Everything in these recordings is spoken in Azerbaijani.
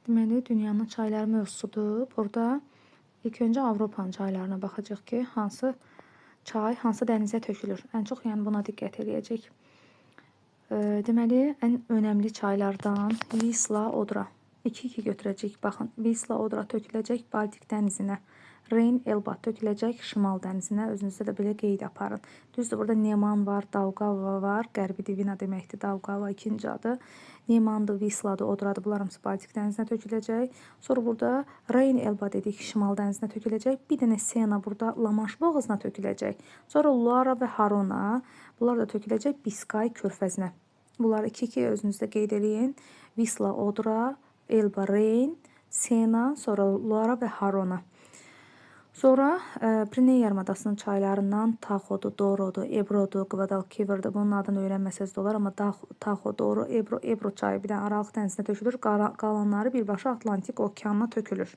Deməli, dünyanın çayları mövzusudur. Burada ilk öncə Avropanın çaylarına baxacağıq ki, hansı çay hansı dənizə tökülür. Ən çox yəni buna diqqət eləyəcək. Deməli, ən önəmli çaylardan Visla, Odra. 2-2 götürəcəyik. Baxın, Visla, Odra töküləcək Baltik dənizinə. Reyn, Elba töküləcək Şimal dənizinə. Özünüzdə də belə qeyd aparın. Düzdür, burada Neman var, Daugava var. Qərbi Divina deməkdir. Daugava ikinci adı. Nemandır, Visladır, Odradır. Bunlar hamısı Baltik dənizinə töküləcək. Sonra burada Reyn, Elba dedik, Şimal dənizinə töküləcək. Bir dənə Sena burada Lamanş boğazına töküləcək. Sonra Luara və Harona, bunlar da töküləcək Biskay körfəzinə. Bunları 2-2 özünüzdə qeyd eləyin. Visla, Odra, Elba, Reyn, Sena, sonra Luara və Harona. Sonra Pireney yarımadasının çaylarından Taxodur, Dorodur, Ebrodur, Guadalquivirdir. Bunun adını öyrənməsəz də olar, amma Taxo, Doro, Ebro, Ebro çayı bir dənə Aralıq dənizinə tökülür. Qalanları birbaşa Atlantik okeanına tökülür.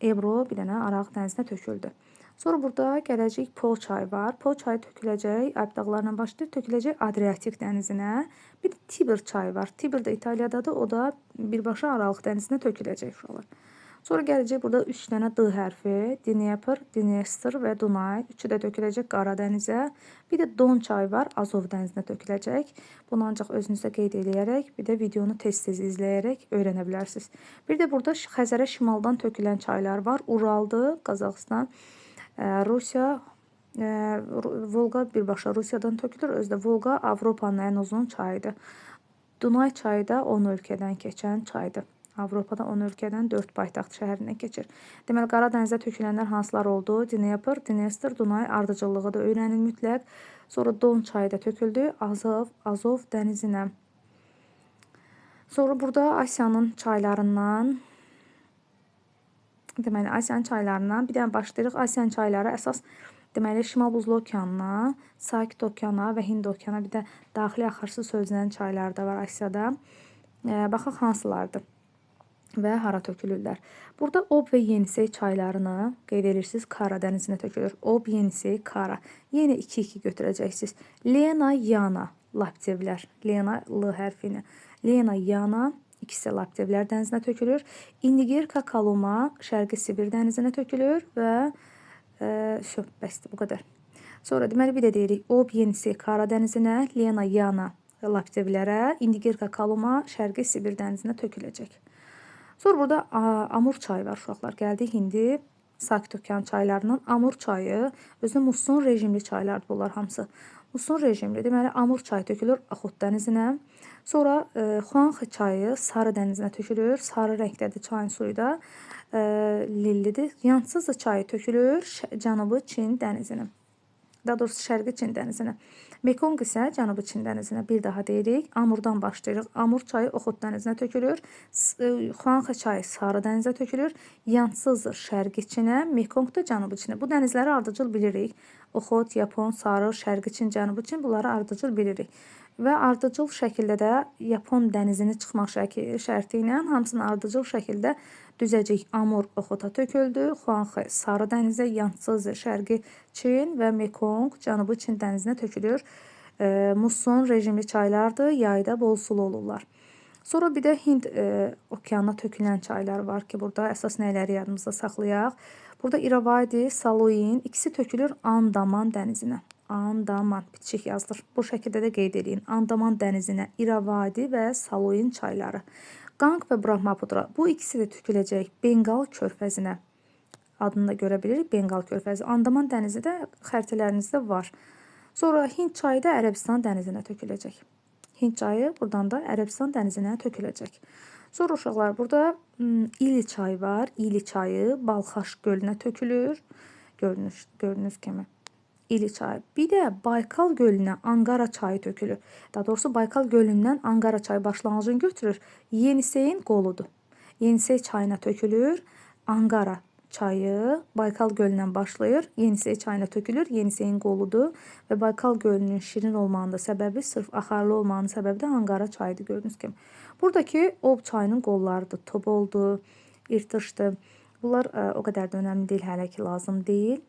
Ebro bir dənə Aralıq dənizinə töküldü. Sonra burada gələcək Pol çayı var. Pol çayı töküləcək, Alp dağlarından başlayır, töküləcək Adriatik dənizinə. Bir də Tiber çayı var. Tiber də İtaliyadadır, o da birbaşa Aralıq dənizinə töküləcək uşaqlar. Sonra gələcək burada 3 dənə D hərfi, Dnieper, Dniester və Dunay. Üçü də töküləcək Qara dənizə. Bir də Don çayı var, Azov dənizinə töküləcək. Bunu ancaq özünüzdə qeyd eləyərək, bir də videonu tez-tez izləyərək öyrənə bilərsiniz. Bir də burada Xəzərə şimaldan tökülən çaylar var. Uraldır, Qazaxıstan, Rusiya, Volqa birbaşa Rusiyadan tökülür. Özü də Volqa Avropanın ən uzun çayıdır. Dunay çayı da 10 ölkədən keçən çaydır. Avropada 10 ölkədən 4 paytaxt şəhərindən keçir. Deməli, Qara dənizə tökülənlər hansılar oldu? Dnieper, Dniester, Dunay ardıcıllığı da öyrənin mütləq. Sonra Don çayı da töküldü Azov dənizinə. Sonra burada Asiyanın çaylarından, deməli, Asiyanın çaylarından bir dənə başlayırıq. Asiyanın çayları əsas deməli, Şimal Buzlu okeanına, Sakit okeana və Hind okeana, bir də daxili axarsu sözlənən çaylar da var Asiyada. Baxaq hansılardır və hara tökülürlər. Burada Ob və Yenisey çaylarını qeyd edirsiniz, Kara dənizinə tökülür. Ob, Yenisey, Kara. Yenə 2-2 götürəcəksiniz. Lena, Yana, Laptevlər. Lena, L hərfi ilə. Lena, Yana, ikisi Laptevlər dənizinə tökülür. Indigirka, Kaluma, Şərqi Sibir dənizinə tökülür və bəsdir, bu qədər. Sonra deməli, bir də deyirik, Ob, Yenisey, Kara dənizinə, Lena, Yana, Laptevlərə, Indigirka, Kaluma, Şərqi Sibir dənizinə töküləcək. Sonra burada Amur çayı var uşaqlar. Gəldik indi Sakit okean çaylarından. Amur çayı, özü muson rejimli çaylardır bunlar hamısı. Muson rejimli, deməli Amur çayı tökülür Axot dənizinə. Sonra Xuanxı çayı Sarı dənizinə tökülür. Sarı rəngdədir çayın suyu da, lillidir. Yansızı çayı tökülür Cənubi Çin dənizinə. Daha doğrusu Şərqi Çin dənizinə. Mekong isə Cənubi Çin dənizinə. Bir daha deyirik. Amurdan başlayırıq. Amur çayı Oxot dənizinə tökülür. Xuanxı çayı Sarı dənizə tökülür. Yansızı Şərqi Çinə, Mekong da Cənubi Çinə. Bu dənizləri ardıcıl bilirik. Oxot, Yapon, Sarı, Şərqi Çin, Cənubi Çin, bunları ardıcıl bilirik. Və ardıcıl şəkildə də Yapon dənizini çıxmaq şərti ilə hamısını ardıcıl şəkildə düzəcək. Amur Oxota töküldü, Xuanxı Sarı dənizə, Yansızı Şərqi Çin və Mekong Cənubi Çin dənizinə tökülür. Muson rejimli çaylardır, yayda bol sulu olurlar. Sonra bir də Hind okeanına tökülən çaylar var ki, burada əsas nələri yadımızda saxlayaq. Burada İravadi, Saluin ikisi tökülür Andaman dənizinə. Andaman bitişik yazılır. Bu şəkildə də qeyd eləyin. Andaman dənizinə İravadi və Saluin çayları. Qanq və Brahmaputra bu ikisi də töküləcək Benqal körfəzinə. Adını da görə bilirik. Benqal körfəzi. Andaman dənizi də xəritələrinizdə var. Sonra Hind çayı da Ərəbistan dənizinə töküləcək. Hind çayı buradan da Ərəbistan dənizinə töküləcək. Sonra uşaqlar burada İli çayı var. İli çayı Balxaş gölünə tökülür. Gördüyünüz kimi. İli çayı. Bir də Baykal gölünə Anqara çayı tökülür. Daha doğrusu Baykal gölündən Anqara çayı başlanğıcını götürür. Yeniseyin qoludur. Yenisey çayına tökülür. Anqara çayı Baykal gölündən başlayır. Yenisey çayına tökülür. Yeniseyin qoludur. Və Baykal gölünün şirin olmağının da səbəbi, sırf axarlı olmağının səbəbi də Anqara çayıdır gördüyünüz kimi. Buradakı Ob çayının qollarıdır. Toboldur, İrtışdır. Bunlar o qədər də önəmli deyil, hələ ki lazım deyil.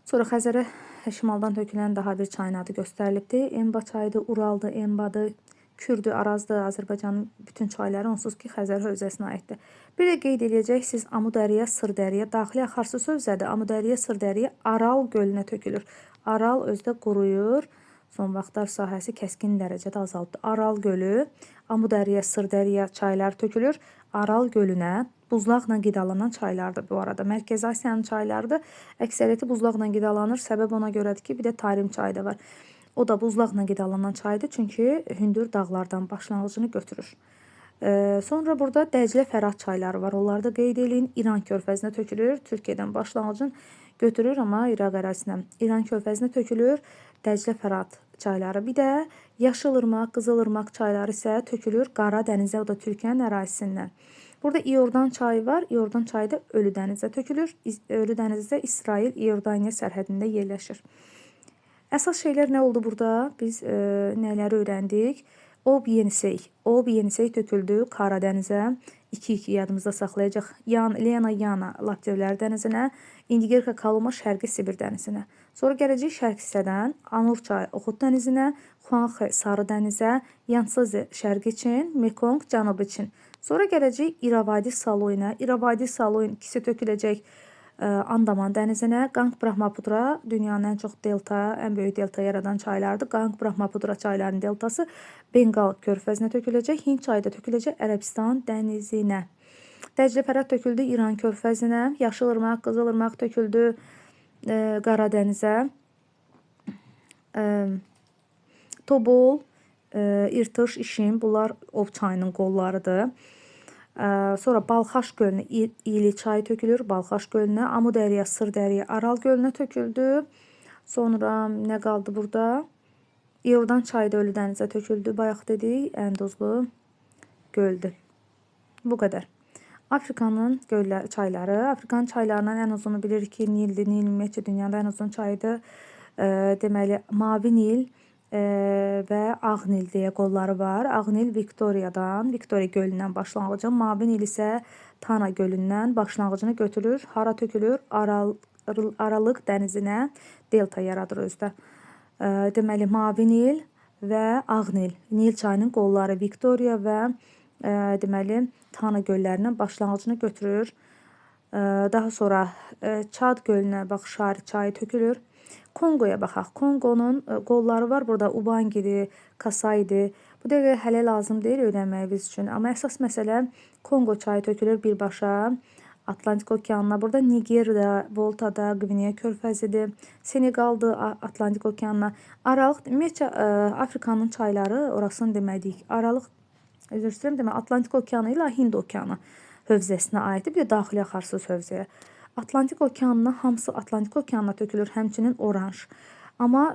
Sonra Xəzərə şimaldan tökülən daha bir çayın adı göstərilibdir. Emba çayıdır, Uraldır, Embadır, Kürdü, Arazdı, Azərbaycanın bütün çayları onsuz ki, Xəzər hövzəsinə aiddir. Bir də qeyd eləyəcəksiniz, Amudəriya, Sırdəriya daxili axarsu hövzədir. Amudəriya, Sırdəriya Aral gölünə tökülür. Aral özdə quruyur. Son vaxtlar sahəsi kəskin dərəcədə azaldı. Aral gölü, Amudəriya, Sırdəriya çayları tökülür. Aral gölünə buzlaqla qidalanan çaylardır bu arada. Mərkəzi Asiyanın çaylarıdır. Əksəriyyəti buzlaqla qidalanır. Səbəb ona görədir ki, bir də Tarim çayı da var. O da buzlaqla qidalanan çaydır. Çünki hündür dağlardan başlanğıcını götürür. Sonra burada Dəclə, Fərat çayları var. Onları da qeyd eləyin. İran körfəzinə tökülür. Türkiyədən başlanğıcını götürür, amma İraq ərazisinə. İran körfəzinə tökülür. Dəclə, Fərat çayları. Bir də Yaşılırmaq, Qızılırmaq çayları isə tökülür Qara dənizə, o da Türkiyənin ərazisindən. Burada İordan çayı var. İordan çayı da Ölü dənizə tökülür. Ölü dəniz də İsrail, İordaniya sərhədində yerləşir. Əsas şeylər nə oldu burada? Biz nələri öyrəndik? Ob Yenisey. Ob Yenisey töküldü Qara dənizə. 2-2 yadımızda saxlayacaq. Lena Yana Laptevlər dənizinə, Indigirka Kaluma Şərqi Sibir dənizinə. Sonra gələcək şərq hissədən Amur çayı Oxot dənizinə, Xuanxe Sarı dənizə, Yantszi Şərqi Çin, Mekong Cənubi Çin. Sonra gələcək İravadi Saloyna. İravadi Saloyn ikisi töküləcək Andaman dənizinə. Qanq Brahmaputra dünyanın ən çox delta, ən böyük delta yaradan çaylardır. Qanq Brahmaputra çaylarının deltası Benqal körfəzinə töküləcək. Hind çayı da töküləcək Ərəbistan dənizinə. Dəclə Fərat töküldü İran körfəzinə. Yaşılırmaq, Qızılırmaq töküldü Qara dənizə. Tobol, İrtış, İşim bunlar Ob çayının qollarıdır. Sonra Balxaş gölünə İli çayı tökülür. Balxaş gölünə, Amudəriya, Sırdəriya, Aral gölünə töküldü. Sonra nə qaldı burada? İordan çayı da Ölü dənizə töküldü. Bayaq dedik, ən duzlu göldür. Bu qədər. Afrikanın göllər, çayları. Afrikanın çaylarından ən uzunu bilirik ki, Nildir. Nil ümumiyyətcə dünyada ən uzun çaydır. Deməli, Mavi Nil və Ağ Nil deyə qolları var. Ağ Nil Viktoriyadan, Viktoriya gölündən başlanğıcı, Mavi Nil isə Tana gölündən başlanğıcını götürür. Hara tökülür? Aralıq dənizinə delta yaradır özdə. Deməli, Mavi Nil və Ağ Nil. Nil çayının qolları Viktoriya və deməli, Tana göllərindən başlanğıcını götürür. Daha sonra Çad gölünə bax Şari çayı tökülür. Konqoya baxaq. Konqonun qolları var. Burada Ubangidir, Kasaydır. Bu dəqiqə hələ lazım deyil öyrənməyimiz üçün. Amma əsas məsələ Konqo çayı tökülür birbaşa Atlantik okeanına. Burada Nigerdə, Voltada, Qvineya körfəzidir. Seneqaldır Atlantik okeanına. Aralıq, ümumiyyətcə Afrikanın çayları orasını demədik. Aralıq, üzr istəyirəm, demək Atlantik okeanı ilə Hind okeanı hövzəsinə aiddir. Bir də daxili axarsu hövzəyə. Atlantik okeanına hamısı Atlantik okeanına tökülür, həmçinin Oranj. Amma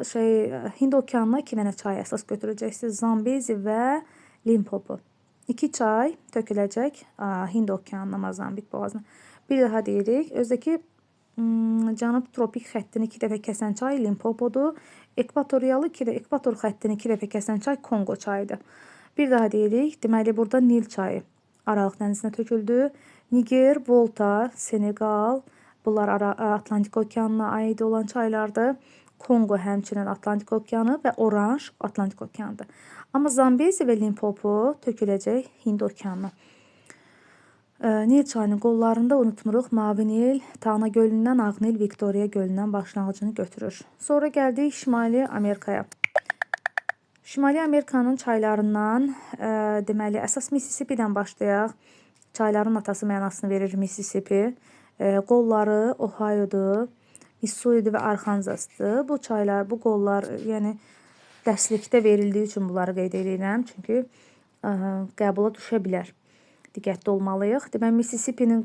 Hind okeanına 2 dənə çay əsas götürəcəksiniz. Zambezi və Limpopo. 2 çay töküləcək Hind okeanına, Mozambik boğazına. Bir daha deyirik. Özdəki cənub tropik xəttini 2 dəfə kəsən çay Limpopodur. Ekvatorialı 2 də ekvator xəttini 2 dəfə kəsən çay Konqo çayıdır. Bir daha deyirik. Deməli burada Nil çayı Aralıq dənizinə töküldü. Niger, Volta, Seneqal bunlar Atlantik okeanına aid olan çaylardır. Konqo həmçinin Atlantik okeanı və Oranj Atlantik okeanıdır. Amma Zambezi və Limpopo töküləcək Hind okeanına. Nil çayının qollarında unutmuruq Mavi Nil, Tana gölündən, Ağ Nil, Viktoriya gölündən başlanğıcını götürür. Sonra gəldik Şimali Amerikaya. Şimali Amerikanın çaylarından, deməli, əsas Mississippi-dən başlayaq. Çayların atası mənasını verir Mississippi. Qolları Ohio'dur, Missouri'dir və Arkansas'dır. Bu çaylar, bu qollar, yəni dərslikdə verildiyi üçün bunları qeyd edirəm. Çünki qəbula düşə bilər. Diqqətli olmalıyıq. Deməli,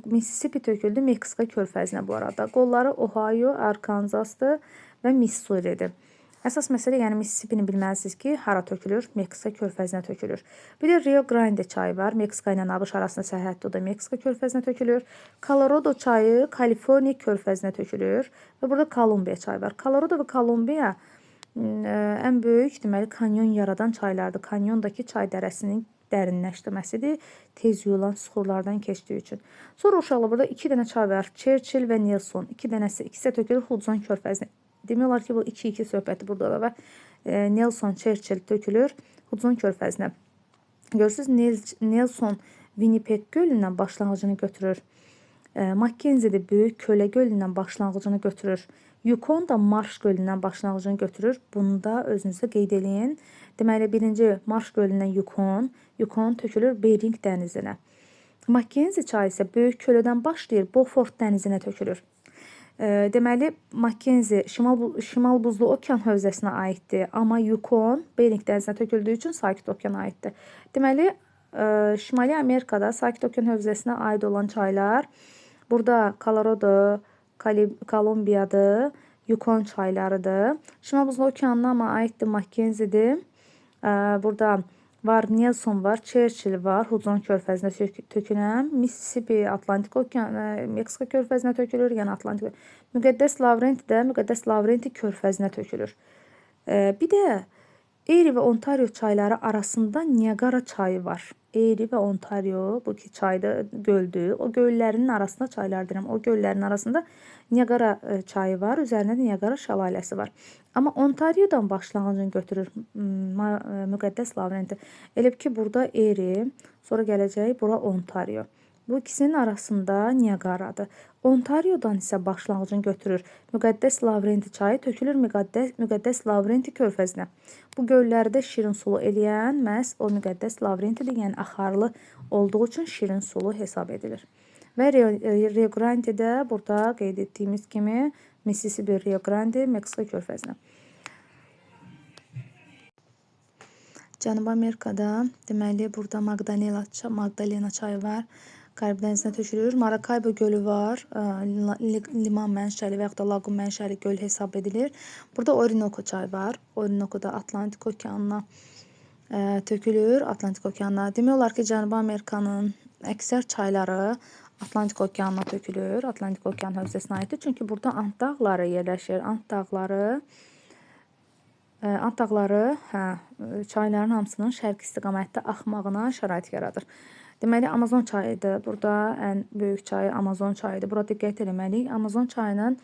Mississippi töküldü Meksika körfəzinə bu arada. Qolları Ohio, Arkansas'dır və Missouri'dir. Əsas məsələ, yəni Mississippi-ni bilməlisiniz ki, hara tökülür? Meksika körfəzinə tökülür. Bir də Rio Grande çayı var. Meksika ilə ABŞ arasında sərhəddə, o da Meksika körfəzinə tökülür. Colorado çayı Kaliforniya körfəzinə tökülür və burada Kolumbiya çayı var. Colorado və Kolumbiya ən böyük, deməli, kanyon yaradan çaylardır. Kanyondakı çay dərəsinin dərinləşdirməsidir. Tez yuyulan suxurlardan keçdiyi üçün. Sonra uşaqlar burada 2 dənə çay var. Churchill və Nelson. 2 dənəsi, ikisi də tökülür Hudson körfəzinə. Demək olar ki, bu 2-2 söhbəti burada da var. Nelson, Churchill tökülür Hudson körfəzinə. Görürsünüz, Nelson Winnipeg gölündən başlanğıcını götürür. Mackenzie də Böyük Kölə gölündən başlanğıcını götürür. Yukon da Marş gölündən başlanğıcını götürür. Bunu da özünüzdə qeyd eləyin. Deməli, birinci Marş gölündən Yukon, Yukon tökülür Bering dənizinə. Mackenzie çayı isə Böyük Kölədən başlayır, Beaufort dənizinə tökülür. Deməli, Mackenzie Şimal Buzlu Okean hövzəsinə aiddir, amma Yukon Bering dənizinə töküldüyü üçün Sakit Okeana aiddir. Deməli, Şimali Amerikada Sakit Okean hövzəsinə aid olan çaylar burada Colorado, Kolumbiyadır, Yukon çaylarıdır. Şimal Buzlu Okeanına amma aiddir Mackenzie-dir. Burada var Nelson var, Churchill var, Hudson körfəzinə tökülən, Mississippi Atlantik Okean, Meksika körfəzinə tökülür, yəni Atlantik. Müqəddəs Lavrenti də Müqəddəs Lavrenti körfəzinə tökülür. Bir də Erie və Ontario çayları arasında Niagara çayı var. Erie və Ontario, bu iki çayda göldür. O göllərinin arasında çaylar deyirəm. O göllərin arasında Niagara çayı var. Üzərində də Niagara şəlaləsi var. Amma Ontariodan başlanğıcını götürür Müqəddəs Lavrenti. Elə ki, burada Erie, sonra gələcək bura Ontario. Bu ikisinin arasında Niagaradır. Ontariodan isə başlanğıcını götürür Müqəddəs Lavrenti çayı, tökülür Müqəddəs Lavrenti körfəzinə. Bu göllərdə şirin sulu eləyən məhz o Müqəddəs Lavrentidir, yəni axarlı olduğu üçün şirin sulu hesab edilir. Və Rio Grande də burada qeyd etdiyimiz kimi Mississippi Rio Grande Meksika körfəzinə. Cənubi Amerikada deməli burada Magdalena çayı var. Karib dənizinə tökülür. Maracaibo gölü var. Liman mənşəli və yaxud da laqun mənşəli göl hesab edilir. Burada Orinoco çayı var. Orinoco da Atlantik okeanına tökülür. Atlantik okeanına. Demək olar ki, Cənubi Amerikanın əksər çayları Atlantik okeanına tökülür. Atlantik okean hövzəsinə aiddir. Çünki burada Ant dağları yerləşir. Ant dağları çayların hamısının şərq istiqamətdə axmağına şərait yaradır. Deməli, Amazon çayıdır. Burada ən böyük çayı Amazon çayıdır. Bura diqqət eləməliyik. Amazon çayının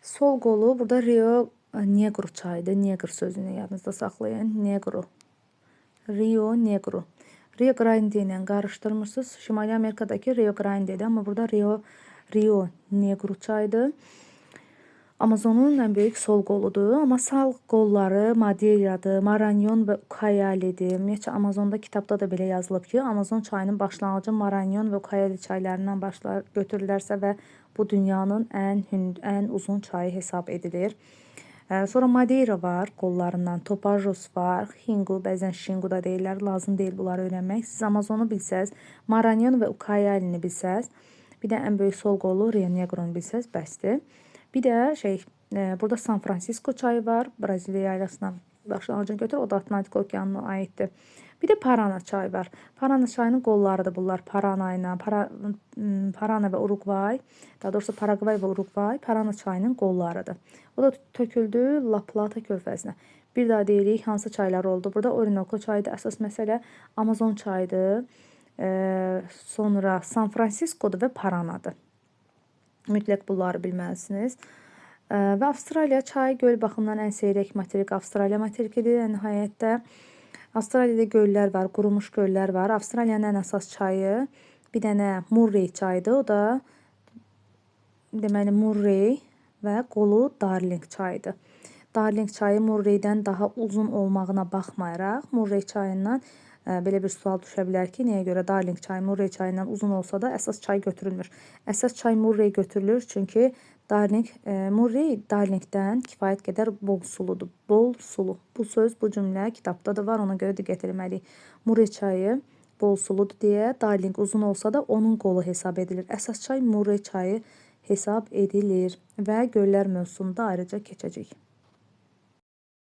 sol qolu burada Rio Negro çayıdır. Negro sözünü yadınızda saxlayın. Negro. Rio Negro. Rio Grande ilə qarışdırmırsınız. Şimali Amerikadakı Rio Grandedir. Amma burada Rio Negro çayıdır. Amazonun ən böyük sol qoludur. Amma sağ qolları Madeiradır, Maranhon və Ucayalidir. Ümumiyyətcə, Amazonda kitabda da belə yazılıb ki, Amazon çayının başlanğıcı Maranhon və Ucayali çaylarından götürülərsə və bu dünyanın ən uzun çayı hesab edilir. Sonra Madeira var qollarından, Topajos var, Xingu, bəzən Xingu da deyirlər, lazım deyil bunları öyrənmək. Siz Amazonu bilsəz, Maranhon və Ucayalini bilsəz, bir də ən böyük sol qolu Rio Negronu bilsəz, bəsdir. Bir də burada San Francisco çayı var, Braziliya yaylasından başlanğıcını götürür, o da Atlantik okeanına aiddir. Bir də Parana çayı var. Parana çayının qollarıdır bunlar. Parana ilə, Parana və Uruqvay, daha doğrusu Paraqvay və Uruqvay Parana çayının qollarıdır. O da töküldü La Plata körfəzinə. Bir daha deyirik, hansı çaylar oldu? Burada Orinoco çayıdır, əsas məsələ Amazon çayıdır, sonra San Franciscodur və Paranadır. Mütləq bunları bilməlisiniz. Və Avstraliya çayı göl baxımından ən seyrək materik Avstraliya materikidir. Nəhayətdə Avstraliyada göllər var, qurumuş göllər var. Avstraliyanın ən əsas çayı bir dənə Murray çayıdır. O da deməli Murray və qolu Darling çayıdır. Darling çayı Murraydən daha uzun olmağına baxmayaraq, Murray çayından belə bir sual düşə bilər ki, nəyə görə Darling çayı Murray çayından uzun olsa da əsas çay götürülmür. Əsas çay Murray götürülür, çünki Murray Darlingdən kifayət qədər bol suludur. Bol sulu. Bu söz, bu cümlə kitabda da var, ona görə diqqət etməliyik. Murray çayı bol suludur deyə Darling uzun olsa da onun qolu hesab edilir. Əsas çay Murray çayı hesab edilir və göllər mövzusunda ayrıca keçəcək.